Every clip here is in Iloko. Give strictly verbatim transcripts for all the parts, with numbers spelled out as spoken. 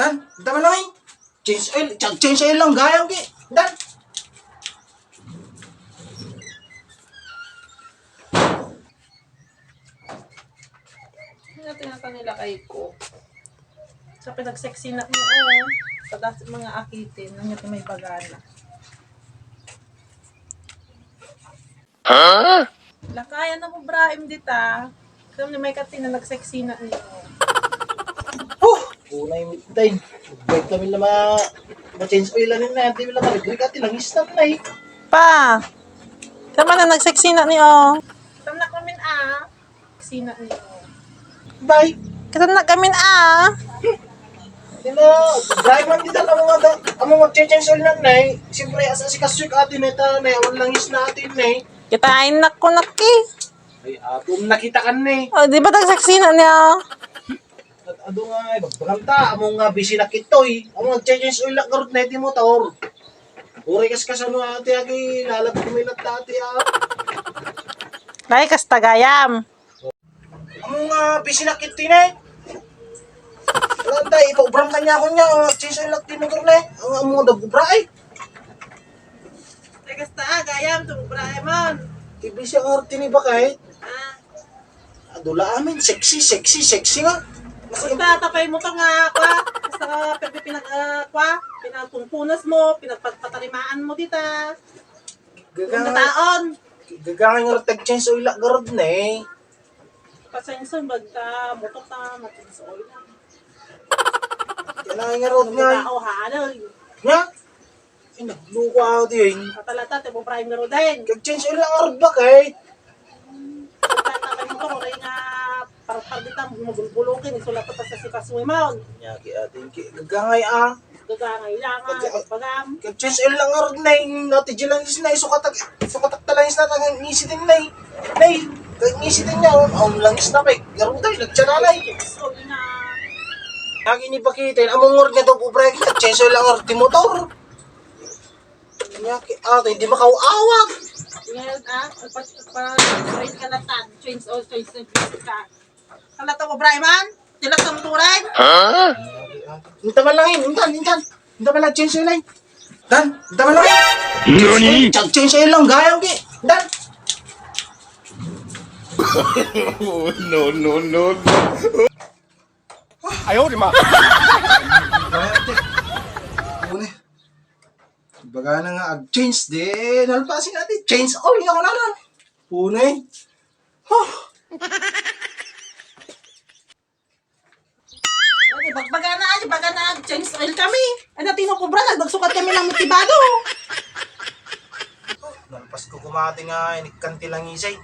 Dan, dama lang eh. Change oil, cha-, change oil lang gayam ki. Dan. Ano natin ang kanila kay ko? Sa pinagsexy na mo, oh. Sa das mga akitin, ang natin may bagana. Huh? Lakayan na mo, Brahim, dita. Alam ni may katin na nagsexy na niyo. Huh! Unay mi, day. Break kami na ma-, ma-change oil na nila. Di nila ma-break. Ati lang, istan na eh. Pa! Tama na, nagsexy na niyo. Tama na kami, ah. Sina niyo? Bay. Kasan na kami, ah? Sino? Brian, di talaga mga da-, ang mga change oil na, nay. Siyempre, as, as ikasuy ka, ati, neta, nay. Awan lang is na, ati, nay. Kitain na ko, naki. Ay, ato, nakita ka, nay. Oh, di ba tagsaksi na niya? At ado nga, eh, magbagal ta. Amo nga, busy na kitoy. Amo nga, change oil na, karot na, iti motor. Uri kas kasano, ati, agi, lalag kumilat ta, ati, ah. Nay, kasta gayam. Amo nga, busy na kit ti ne. Wala, tay, ipaubram kanya ako niya, o, change oil ti motor ne. Ang amo nga dagubra, ay. Ay, kasta, ah, gayam, tumubra, ay, man. Ti busy ang arte ni Bakay. Ah. Adula amin, sexy, sexy, sexy nga. Basta tapay mo to nga, kwa. Basta nga, pwede pinag, ah, kwa, pinagpumpunas mo, pinagpatarimaan mo dita. Gagang, taon. Gagang nga tag-change oil la garod ne. Pasensya, bagta, motor ta, matinsoy na. Kailangan nga road nga. Tao, halay. Nga? Ay, nagluko ako diyan. Katalata, te mo prime nga road din. Kag-change oil lang road ba kay? Tata, kay motor, kay nga, parang pardita, mabulbulokin, isulat ko pa sa sipas mo, Imon. Nya, ki ating ki-, gagangay, ah. Gagangay lang, ah, Gaga-, bagam. Kag-change oil lang nga road, nay. Nati di lang is, nay. Sukatak, sukatak ta lang is, nay. Ngisitin, nay. Nay, kag ngisitin niya, oh, ang langis na, pay. Garutay, nagtsananay. So, ina. Lagi ni Bakitin, among nga road nga daw, ubray, kag-change oil lang nga road, ti motor. Nya, ki-, ah, hindi makaawat. Ngayon, ah, pa, pa, pa, change oil, change oil, change oil. Kala to, Brian? Tilak sa motoran? Ha? Inta man lang, eh. Intan, intan. Inta man lang, change oil, eh. Dan, inta man lang. Nani? Change, change oil lang, gayam, ki. Dan. No, no, no, no. Ayaw, di ma. Gayam, ki. Ano, eh? Baga na nga ag-change, di nalpasin natin. Change oil nga kunanan. Punay. Huh. Ay, bagbaga na, ay, baga na, change oil kami. Ay, natino kubra, nagsukat kami ng mitibado. Nalpas ko kumati nga, inikkan ti langisay.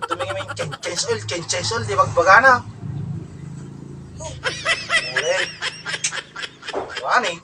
Tumingin mo yung change, change oil, change, change oil, di bagbaga na. Huh. Ulit. Wani.